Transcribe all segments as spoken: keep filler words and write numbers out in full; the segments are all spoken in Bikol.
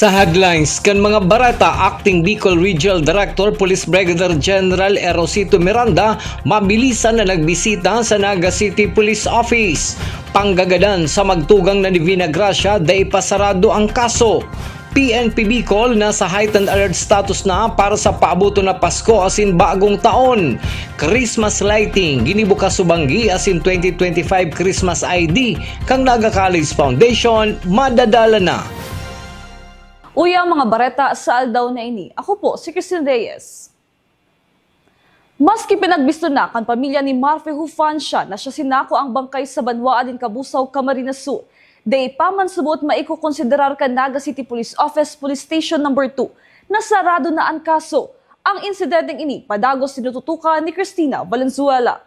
Sa headlines kan mga bareta, Acting Bicol Regional Director Police Brigadier General Erosito Miranda mabilisan na nagbisita sa Naga City Police Office. Panggagadan sa magtugang na Divina Gracia, dai pa sarado ang kaso. P N P Bicol nasa heightened alert status na para sa paaboton na Pasko asin bagong taon. Christmas lighting ginibo Kasubanggi asin twenty twenty-five Christmas I D kan Naga College Foundation madadala na. Uya ang mga bareta sa aldaw na ini. Ako po si Christine Reyes. Maski pinagbisto na kan pamilya ni Marfe Hufancia na siya sinako ang bangkay sa banwaan nin Cabusao, Camarines Sur, dai pa man subot maikokonsiderar kan Naga City Police Office Police Station Number two na sarado na an kaso. Ang insidenteng ini padagos tinututukan ni Christina Valenzuela.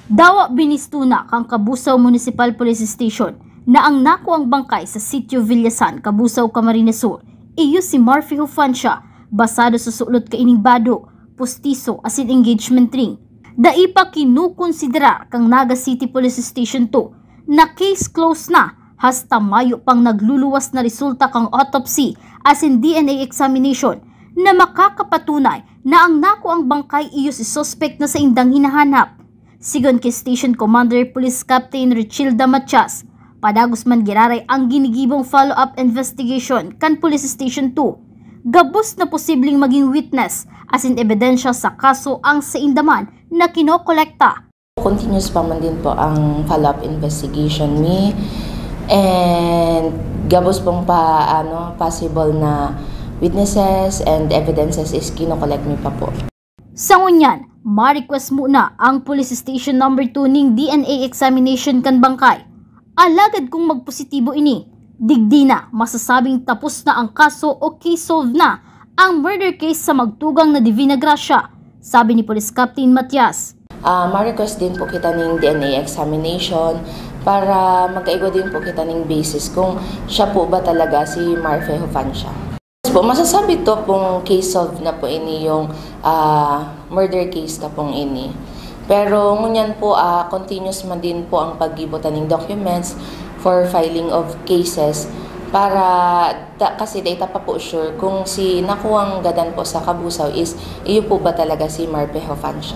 Dawa binisto na kan Cabusao Municipal Police Station na ang nakuang bangkay sa Sitio Villasan, Cabusao, Camarines Sur, iyo si Marfe Hufancia, basado sa sulot kaining bado, pustiso asin engagement ring. Dai pa kinukonsiderar kan Naga City Police Station two na case closed na hasta mayo pang nagluluwas na resulta kan autopsy asin D N A examination na makakapatunay na ang nakuang bangkay iyo si suspek na saindang hinahanap. Sigon ki Station Commander Police Captain Richilda Matias, padagos man giraray ang ginigibong follow-up investigation kan Police Station two. Gabos na posibleng maging witness asin ebidensya sa kaso ang sainda man na kinokolekta. Continuous pa man din po ang follow-up investigation mi, and gabos pong pa, ano, possible na witnesses and evidences is kinokollect mi pa po. Sa ngunyan, ma-request muna ang Police Station Number two ning D N A examination kan bangkay. Alagad kung magpositibo ini, digdi na masasabing tapos na ang kaso o case solved na ang murder case sa magtugang na Divina Gracia, sabi ni Police Captain Matias. Ah, ma-request din po kita ning D N A examination para magkaigwa din po kita ning basis kung siya po ba talaga si Marfe Hufancia. Yes po, masasabi to pong case solved na po ini yung, ah, murder case na pong ini. Pero ngunyan po, ah, continuous man din po ang paggibo ta ning documents for filing of cases para ta, kasi dai ta pa po sure kung si nakuwang gadan po sa Cabusao is iyo po ba talaga si Marfe Hufancia.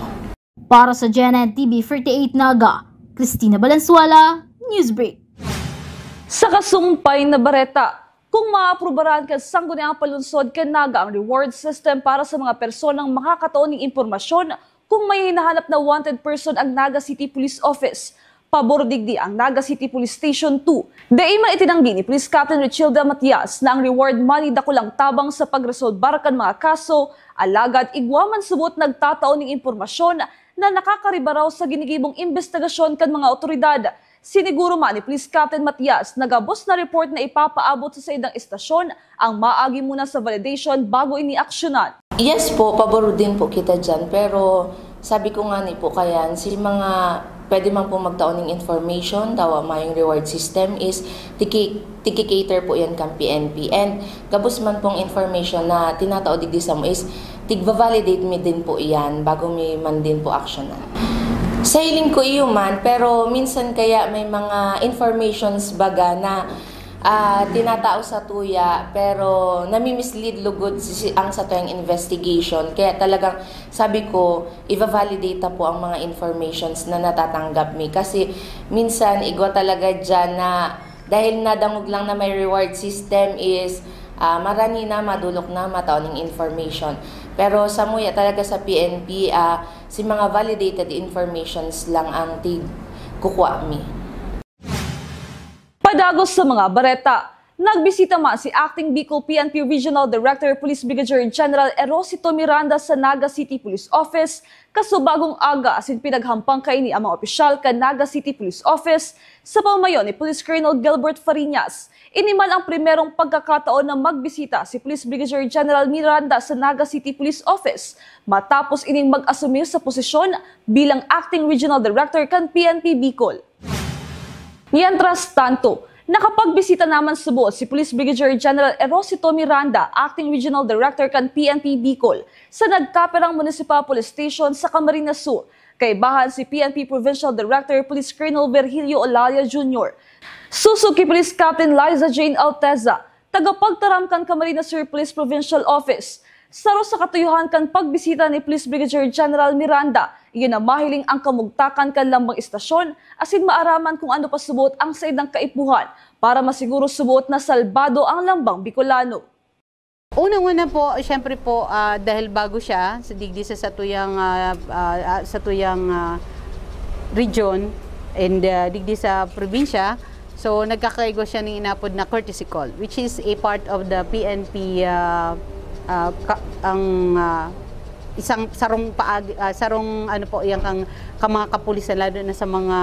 Para sa G N N T V forty-eight Naga, Christina Valenzuela, Newsbreak. Sa kasumpay na bareta, kung maaprubaran kan Sangguniang Panlungsod kan Naga ang reward system para sa mga personang makakatao ning impormasyon kung may hinahanap na wanted person ang Naga City Police Office, pabor digdi ang Naga City Police Station two. Dai man itinanggi ni Police Captain Richilda Matias na ang reward money dakulang tabang sa pagresolbar kan mga kaso, alagad igwa man subot nagtatao ning impormasyon na nakakaribaraw sa ginigibong imbestigasyon kan mga otoridad. Siniguro man ni Police Captain Matias na gabos na report na ipapaabot sa saindang estasyon ang maagi muna sa validation bago ini aksyonan. Yes po, pabor din po kita dyan, pero sabi ko nga ni po kayan, si mga pwede man po magtao ning information, dawa mayong reward system is tiki-, tiki-cater po yan kan P N P. And gabos man pong information na tinatao digdi samo is tigva-validate mi din po iyan bago mi man din po aksyonan. Sa hiling ko iyo man, pero minsan kaya may mga informations baga na, ah, tinatao sa tuya, pero nami-mislead lugod si, si, ang sa tuyang investigation. Kaya talagang sabi ko, iva-validate ta po ang mga informations na natatanggap mi. Kasi minsan, igwa talaga dyan na dahil nadangog lang na may reward system is, ah, marani na, madolok na, matao ning information. Pero samuya talaga sa P N P, ah, si mga validated informations lang ang tig-, kukua mi. Padagos sa mga bareta, nagbisita man si Acting Bicol P N P Regional Director Police Brigadier General Erosito Miranda sa Naga City Police Office kasubagong aga asin pinaghampang kaini ang mga opisyal kan Naga City Police Office sa pamamayo ni Police Colonel Gilbert Fariñas. Ini man ang primerong pagkakataon na magbisita si Police Brigadier General Miranda sa Naga City Police Office matapos ining mag-asumir sa posisyon bilang Acting Regional Director kan P N P Bicol. Mientras tanto, nakapagbisita naman subot si Police Brigadier General Erosito Miranda, Acting Regional Director kan P N P Bicol, sa nagkapirang Municipal Police Station sa Camarines Sur, kaibahan si P N P Provincial Director Police Colonel Virgilio Olalia Junior. Susog ki Police Captain Liza Jane Alteza, Tagapagtaram kan Camarines Sur Police Provincial Office. Saro sa katuyohan kan pagbisita ni Police Brigadier General Miranda, iyo na mahiling ang kamugtakan kan lambang istasyon asin maaraman kung ano pa suboot ang saindang kaipuhan para masiguro suboot na salbado ang lambang Bicolano. Unang-una po, siyempre po, ah, dahil bago siya sa digdi sa satuyang, ah, ah, ah, satuyang, ah, region and, ah, digdi sa probinsya, so nagkakaigwa siya ning inapod na courtesy call, which is a part of the P N P, ah, ah, ka-, ang, ah, isang sarong paag-, ah, sarong ano po, yang kang, kang mga kapulisan, lalo na sa mga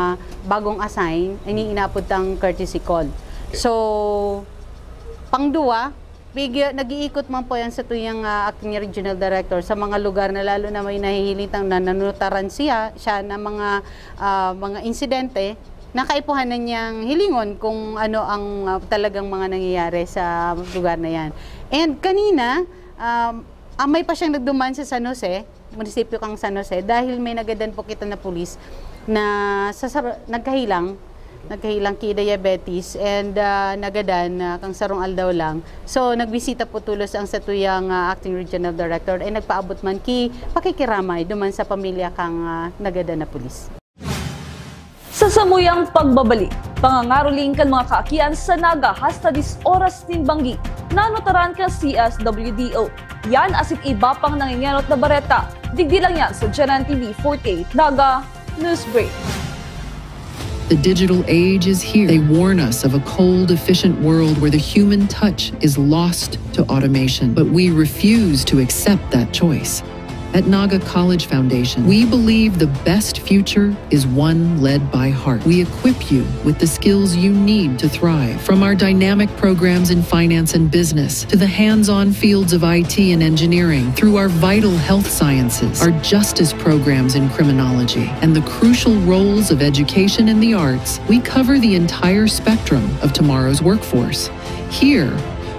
bagong assign, ini inapod tang courtesy call. Okay. So, pangduwa, Big-, nag-iikot man po yan sa tuyang, ah, acting regional director sa mga lugar na lalo na may nahihiling tang na nanutaran siya, siya na mga, ah, mga insidente na kaipuhan na niyang hilingon kung ano ang, ah, talagang mga nangyayari sa lugar na yan. And kanina, um, amay pa siyang nagduman sa San Jose, munisipyo kang San Jose, dahil may nagadan po kita na pulis na sa, sa, nagkahilang, nagkahilang ki diabetes and, ah, nagadan na kang sarong aldaw lang. So, nagbisita po tulos ang satuyang, ah, acting regional director ay nagpaabot man ki pakikiramay duman sa pamilya kang, ah, nagadan na pulis. Sa samuyang pagbabalik, pangangaroling kan mga kaakian sa Naga hasta dis oras nin banggi, nanutaran kan C S W D O. Yan asin iba pang nangingenot na bareta. Digdi lang yan sa G N N T V forty-eight Naga News Break. The digital age is here. They warn us of a cold, efficient world where the human touch is lost to automation, but we refuse to accept that choice. At Naga College Foundation, we believe the best future is one led by heart. We equip you with the skills you need to thrive, from our dynamic programs in finance and business to the hands-on fields of I T and engineering, through our vital health sciences, our justice programs in criminology, and the crucial roles of education and the arts. We cover the entire spectrum of tomorrow's workforce. Here,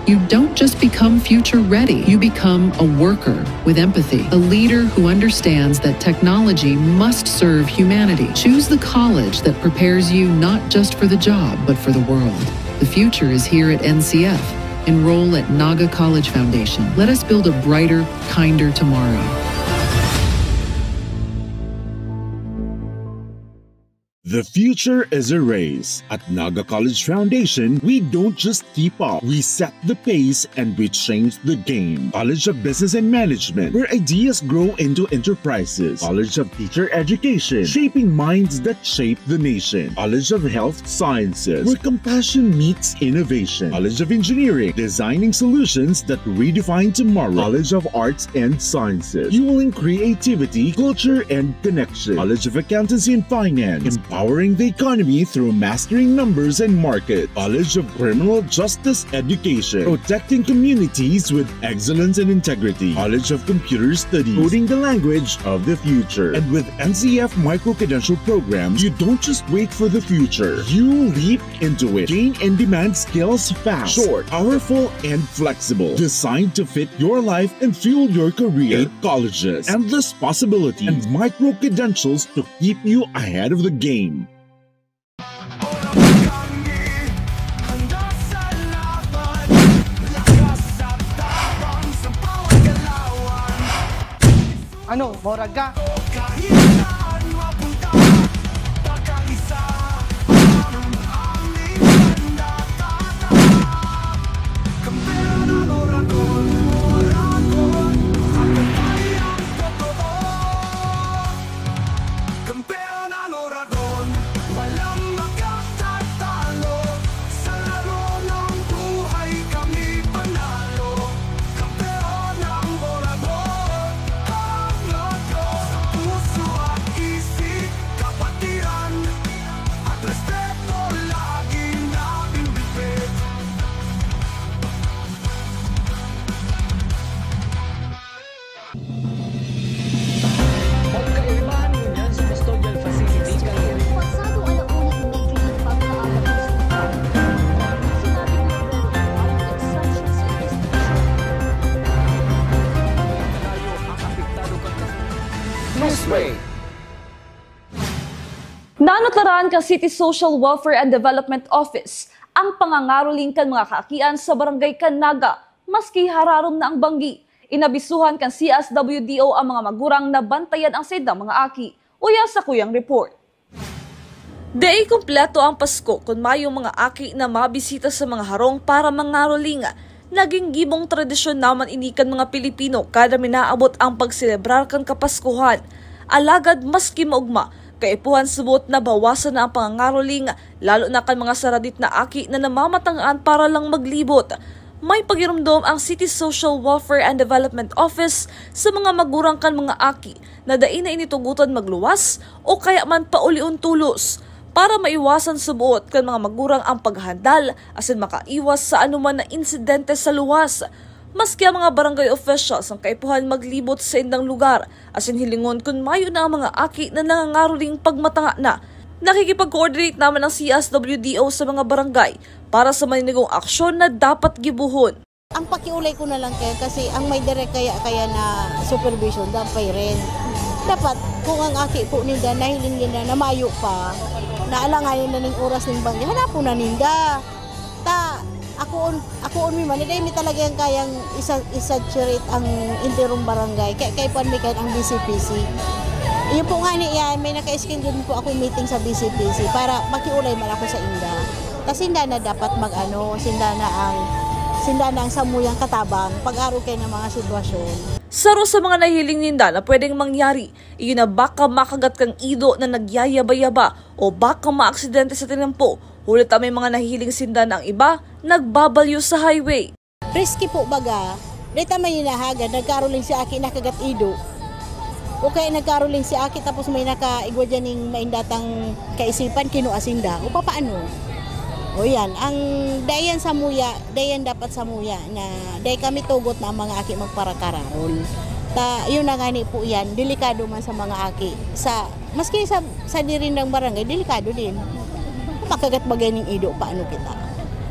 you don't just become future ready, you become a worker with empathy, a leader who understands that technology must serve humanity. Choose the college that prepares you not just for the job, but for the world. The future is here at N C F. Enroll at Naga College Foundation. Let us build a brighter, kinder tomorrow. The future is a race. At Naga College Foundation, we don't just keep up. We set the pace and we change the game. College of Business and Management, where ideas grow into enterprises. College of Teacher Education, shaping minds that shape the nation. College of Health Sciences, where compassion meets innovation. College of Engineering, designing solutions that redefine tomorrow. College of Arts and Sciences, fueling creativity, culture, and connection. College of Accountancy and Finance, empowering the economy through mastering numbers and markets. College of Criminal Justice Education, protecting communities with excellence and integrity. College of Computer Studies, coding the language of the future. And with N C F micro-credential programs, you don't just wait for the future. You leap into it. Gain in-demand skills fast, short, powerful, and flexible. Designed to fit your life and fuel your career. Eight colleges, endless possibilities, and micro-credentials to keep you ahead of the game. Ano, morag ka? Kampeon ang Oragon, walang makatatalo. Sa laro ng buhay kami panalo. Kampeon ang Oragon, ang Oragon. Sa puso at isip, kapatiran at respeto, lagi namin bibig. Pagkairibahan ngunyan sa custodial facility kan Pasado alauna ng medyo nagpapaalam ang resulta. Sinabi ni Romero, ang extraction sa investigation. Tayo ang apektado kan Newsway. Nanutaran kan City Social Welfare and Development Office ang pangangaroling kan mga kaakian sa Barangay Canaga, maski hararom na ang banggi. Inabisuhan kan C S W D O ang mga magurang na bantayan ang saindang mga aki. Uya sa kuyang report. Dai kompleto ang Pasko kun mayong mga aki na mabisita sa mga harong para mangaroling. Naging gibong tradisyon naman ini kan mga Pilipino kada minaabot ang pagselebrar kan Kapaskuhan. Alagad maski maugma, kaipuhan subot na bawasan na ang pangangaroling, lalo na kan mga saradit na aki na namamatangaan para lang maglibot. May pagiromdom ang City Social Welfare and Development Office sa mga magurang kan mga aki na dai na ini tugotan magluwas o kaya man paulion tolos, para maiwasan subot kan mga magurang ang paghandal asin makaiwas sa anoman na insidente sa luwas. Maski ang mga barangay officials ang kaipuhan maglibot sa indang lugar asin hilingon kun mayo na ang mga aki na nangangaroling pagmatanga na. Nakikipag-coordinate naman ang C S W D O sa mga barangay para sa maninigong aksyon na dapat gibohon. Ang pakiulay ko na lang kaya, kasi ang may direct kaya, kaya na supervision, dapat parent. Dapat, kung ang aki po ninda, nahiling ninda na mayo pa, na alanganin na ning oras ning banggi, hanapon na ninda. Ta, akoon, akoon mi man, dai mi talaga yan kayang isa, isaturate ang enterong barangay. Kaya kaipuhan mi kayan ang B C P C. Iyo po nga ni yan, may naka-schedule po ako meeting sa B C P C para makiulay man ako sa inda. Ta sinda na dapat mag-ano, sinda na ang, sinda na ang samuyang katabang pag-arog kaya ng mga sitwasyon. Saro sa mga nahiling ninda na pwedeng mangyari, iyo na baka makagat kang ido na nagyayaba-yaba o baka maaksidente sa tinampo, huli ta may mga nahihiling sinda na ang iba nagbabalyo sa highway. Risky po baga, dai ta man hinahagad, nagkaroling si aki nakagat ido. O kaya nagkaroling si aki tapos may nakaigwa diyan ning main datang kaisipan, kinua sinda. O papaano? O yan, ang dayan samuya, dayan dapat samuya na dai kami tugot na ang mga aki magparakararol. Ta, yun na nga ni po yan, delikado man sa mga aki. Sa, maski sa, sa dirindang barangay, delikado din. Makagat bagay ning ido, paano kita?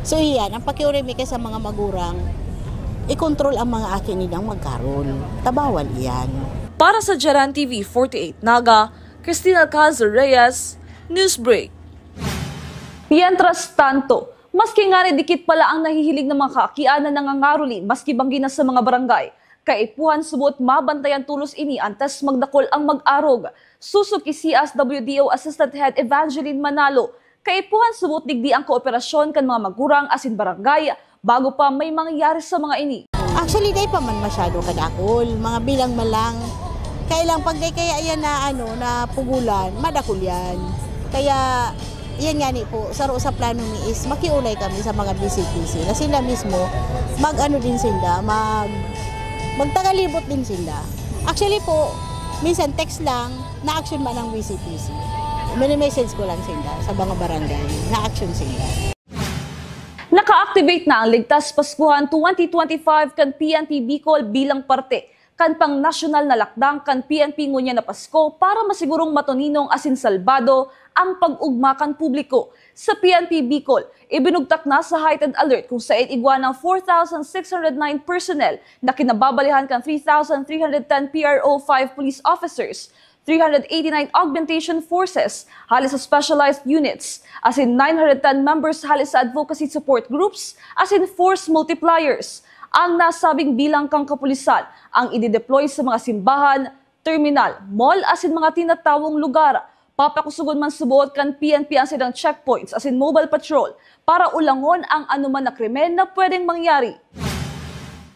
So, iyan, ang pakiuray mi kay sa mga magurang, i-control ang mga aki nindang magkarol. Ta bawal iyan. Para sa Jaran T V forty-eight Naga, Christine Alcazar Reyes, Newsbreak. Mientras tanto, maski ngani dikit pala ang nahihiling ng mga kaakian na nangangaroling maski banggi na sa mga barangay, kaipuhan subot mabantayan tolos ini antes magdakul ang mag-arog. Sosog ki C S W D O Assistant Head Evangeline Manalo, kaipuhan subot digdi ang kooperasyon kan mga magurang asin barangay bago pa may mangyayari sa mga ini. Actually, dai pa man masyado kadakul, mga bilang man lang. Kaya lang, pag dai kaya yan na, ano, na pugulan, madakul yan. Kaya, yan nga ni po, saro sa plano ni is makiulay kami sa mga B C P C na sila mismo mag-ano din sinda, mag, magtagalibot din sinda. Actually po, minsan text lang, na-action man ang B C P C. Mini-message ko lang sinda sa mga barangay, na-action sinda. Naka-activate na ang Ligtas Paskuhan twenty twenty-five kan P N P Bicol bilang parte kan pangnasyonal na lakdang kan P N P ngunyan na Pasko para masigurong matoninong asin salbado ang pag-ugma kan publiko. Sa P N P Bicol, ibinugtak na sa heightened alert kung saen igwa ng four thousand six hundred nine personnel na kinababalihan kan three thousand three hundred ten P R O five police officers, three hundred eighty-nine augmentation forces hale sa specialized units, asin nine hundred ten members hale sa advocacy support groups asin force multipliers. Ang nasabing bilang kan kapulisan ang idideploy sa mga simbahan, terminal, mall asin mga tinatawong lugar. Papakusogon man subot kan P N P ang saindang checkpoints asin mobile patrol para ulangon ang anoman na krimen na pwedeng mangyari.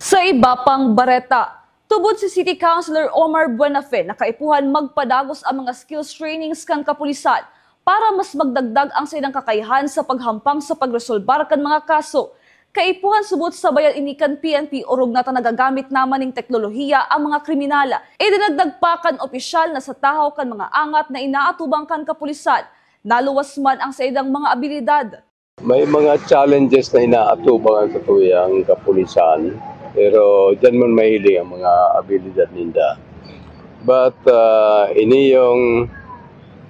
Sa iba pang bareta, tubod si City Councilor Omar Buenafe na kaipuhan magpadagos ang mga skills trainings kan kapulisan para mas magdagdag ang saindang kakayahan sa paghampang sa pagresolbar kan mga kaso. Kaipuhan subot sabayan ini kan P N P, orog na ta nagagamit na man ning teknolohiya ang mga kriminal. Idinagdag pa kan opisyal na sa tahaw kan mga angat na inaatubang kan kapulisan, naluwas man ang saindang mga abilidad. May mga challenges na inaatubang ang satuyang kapulisan, pero diyan man mahiling ang mga abilidad ninda. But, ah, ini yung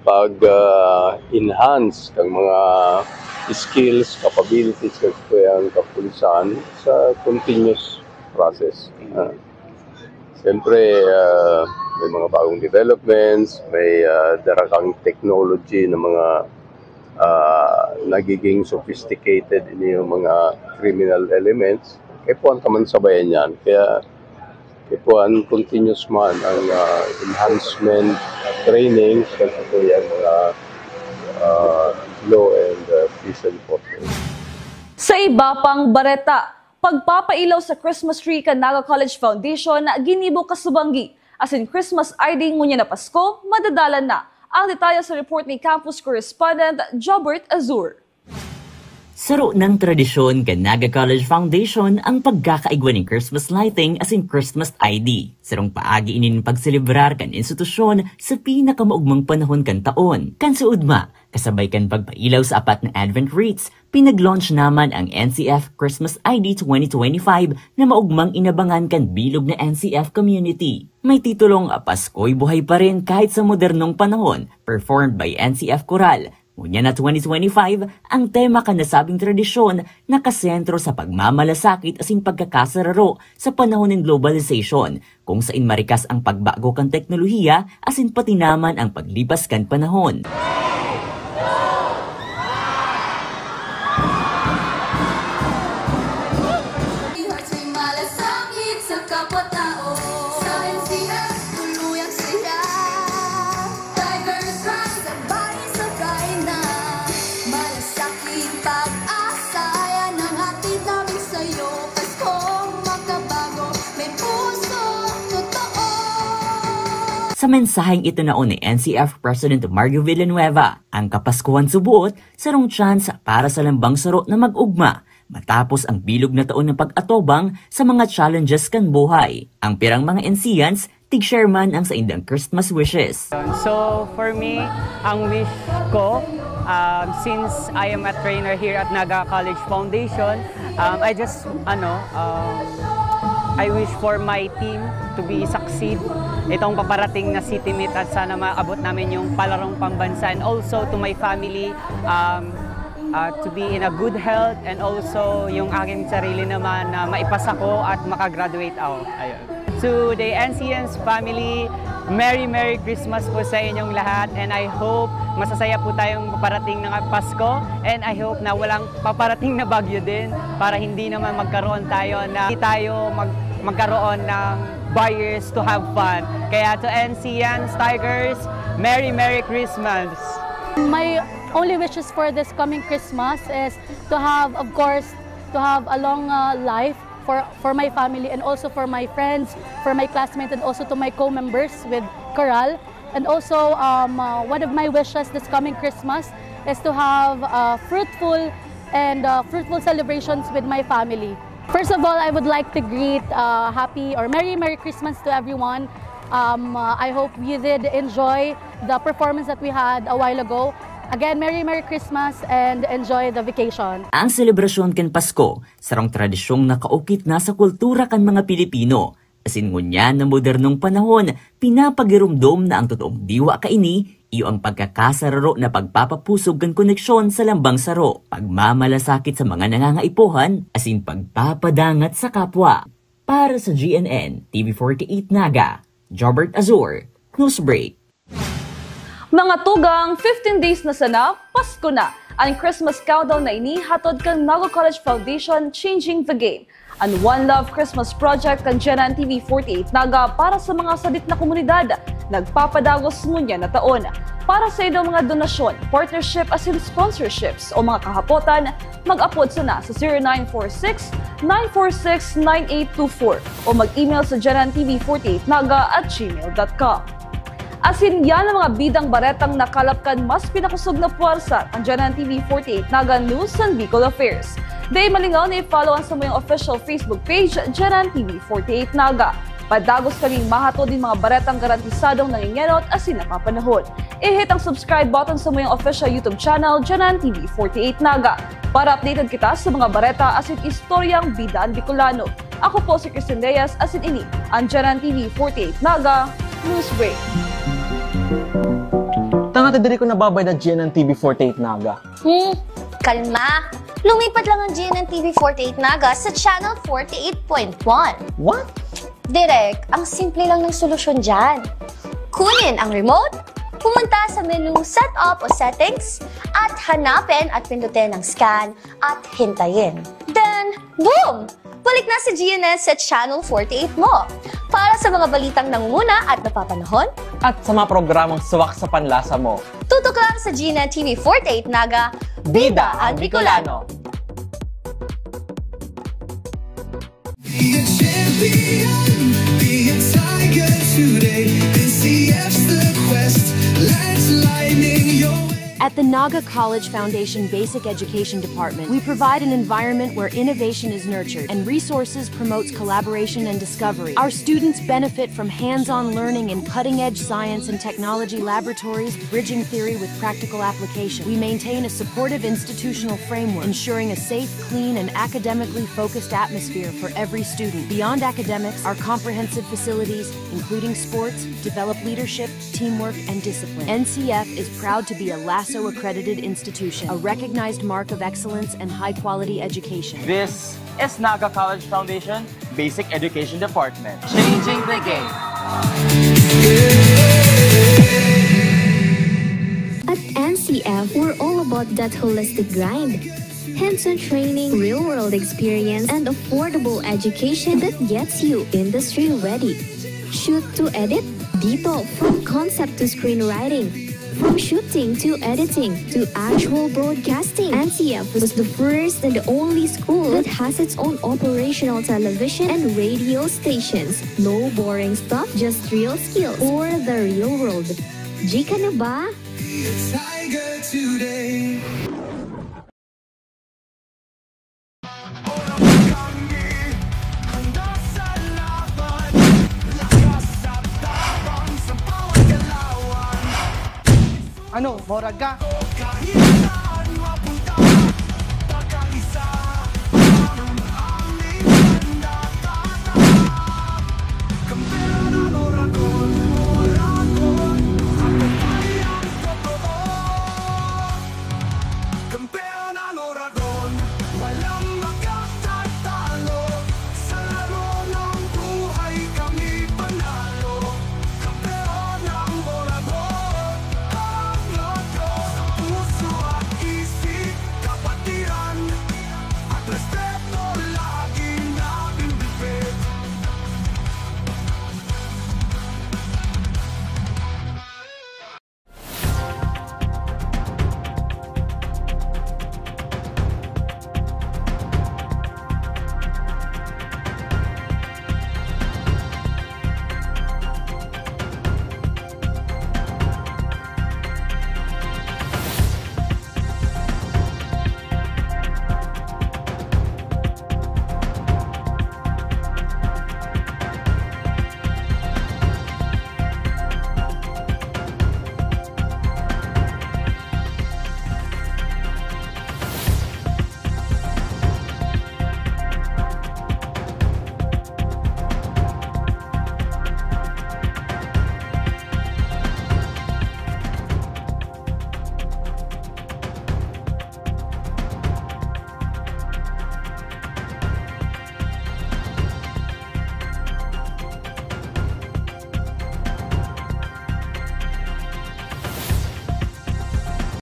pag, ah, enhance ng mga skills, capabilities ng satuyang kapulisan sa continuous process. Ah, siyempre, ah, may mga bagong developments, may, ah, darakang technology na mga Ah, nagiging sophisticated ini yung mga criminal elements. Kaya po ang kamansabayan niyan. Kaya, kaya po ang continuous man ang ah, enhancement training sa po yan mga ah, law and ah, peace enforcement. Sa iba pang bareta, pagpapailaw sa Christmas tree kan Naga College Foundation ginibo kasubanggi, asin Christmas I D ngunyan na Pasko madadalan na. Ang detalye sa report ni campus correspondent Jobert Azur. Saro nang tradisyon kan Naga College Foundation ang pagkakaigwa nin Christmas lighting asin Christmas I D. Sarong paagi ini nin pagselebrar kan institusyon sa pinakamaugmang panahon kan taon. Kan suodma, kasabay kan pagpailaw sa apat na Advent wreaths, pinag-launch naman ang N C F Christmas I D twenty twenty-five na maugmang inabangan kan bilog na N C F community. May titulong Pasko'y Buhay Pa Rin Kahit sa Modernong Panahon, performed by N C F Coral. Ngunyan na twenty twenty-five, ang tema kan nasabing tradisyon nakasentro sa pagmamalasakit asin pagkakasararo sa panahon nin globalization, kung sain marikas ang pagbago kan teknolohiya asin pati naman ang paglipas kan panahon. Malasakit sa kapwa-tao. Sa N C F, tuluyang saya. Tigers rise, sabay-sabay na. Malasakit pag-asa, yan ang hatid namin sa'yo. Paskong makabago, may puso totoo. Sa mensaheng itinao ni N C F President Mario Villanueva, ang Kapaskuhan Subuot, sarong tsansa para sa lambang saro na mag-ugma matapos ang bilog na taon na pag-atubang sa mga challenges kan buhay. Ang pirang mga N C Ans, tig-share man ang saindang Christmas wishes. So for me, ang wish ko, um, since I am a trainer here at Naga College Foundation, um, I just, ano, um, I wish for my team to be succeed. Itong paparating na City Meet at sana maabot namin yung palarong pambansa. And also to my family, um, uh, to be in a good health and also yung aking sarili naman na maipasa ko at makagraduate ako. Ayun. To the N C Ans family, Merry Merry Christmas po sa inyong lahat and I hope masasaya po tayong paparating na Pasko and I hope na walang paparating na bagyo din para hindi naman magkaroon tayo na hindi tayo mag, magkaroon ng buyers to have fun. Kaya to N C Ans, Tigers, Merry Merry Christmas! My only wishes for this coming Christmas is to have, of course, to have a long uh, life for, for my family and also for my friends, for my classmates, and also to my co-members with Coral. And also, um, uh, one of my wishes this coming Christmas is to have uh, fruitful and uh, fruitful celebrations with my family. First of all, I would like to greet uh, happy or merry merry Christmas to everyone. Um, uh, I hope you did enjoy the performance that we had a while ago. Again, merry merry Christmas and enjoy the vacation. Ang selebrasyon kan Pasko, sarong tradisyong nakaukit na sa kultura kan mga Pilipino. Asin ngunyan na modernong panahon, pinapagiromdom na ang totoong diwa kaini iyo ang pagkakasararo na pagpapapusog kan koneksyon sa lambang saro, pagmamalasakit sa mga nangangaipuhan, asin pagpapadangat sa kapwa. Para sa G N N, T V forty-eight Naga, Jobert Azor, Newsbreak. Mga tugang, fifteen days na sana, Pasko na! Ang Christmas countdown na ini hatod kan Naga College Foundation, Changing the Game. An One Love Christmas Project kan G N N T V forty-eight Naga para sa mga sadit na komunidad, nagpapadagos ngunyan na taon. Para sa idong mga donasyon, partnership asin sponsorships o mga kahapotan, mag-apod sana sa zero nine four six, nine four six, nine eight two four o mag-email sa G N N T V forty-eight Naga at gmail dot com. Asin yan ang mga bidang baretang nakalap kan mas pinakosog na puwersa kan G N N T V forty-eight Naga News and Bicol Affairs. Dai malingaw na i-follow an samuyang official Facebook page, G N N T V forty-eight Naga. Padagos kaming mahatod nin mga baretang garantisadong nangengenot asin napapanahon. I-hit ang subscribe button samuyang official YouTube channel, G N N T V forty-eight Naga, para updated kita sa mga bareta asin istoryang bida an Bicolano. Ako po si Christine Reyes, asin ini an G N N T V forty-eight Naga News Break. Tanga ta diri ko nababayad an G N N T V forty-eight Naga. Hmm, kalma. Lumipat lang ang G N N T V forty-eight Naga sa Channel forty-eight point one. What? Direk, ang simple lang ng solusyon dyan. Kunin ang remote, Pumunta sa menu Setup o Settings at hanapin at pindutin ang Scan at hintayin. Then, boom! Balik na si G N S sa Channel forty-eight mo. Para sa mga balitang nangunguna at napapanahon, At sa mga programang swak sa panlasa mo. Tutok lang sa G N T V forty-eight Naga, Bida ang Bicolano. Be a champion, be a tiger today. N C F's the quest, let's lightning your way. At the Naga College Foundation Basic Education Department, we provide an environment where innovation is nurtured and resources promotes collaboration and discovery. Our students benefit from hands-on learning in cutting-edge science and technology laboratories, bridging theory with practical application. We maintain a supportive institutional framework, ensuring a safe, clean, and academically focused atmosphere for every student. Beyond academics, our comprehensive facilities, including sports, develop leadership, teamwork, and discipline. N C F is proud to be a LASO accredited institution, a recognized mark of excellence and high quality education. This is Naga College Foundation Basic Education Department. Changing the game. At N C F, we're all about that holistic grind. Hands-on training, real-world experience, and affordable education that gets you industry-ready. Shoot to edit? Dito, from concept to screenwriting, from shooting to editing to actual broadcasting, N C F was the first and only school that has its own operational television and radio stations. No boring stuff, just real skills for the real world. G ka na ba? Be a tiger today. Ano, morag ka?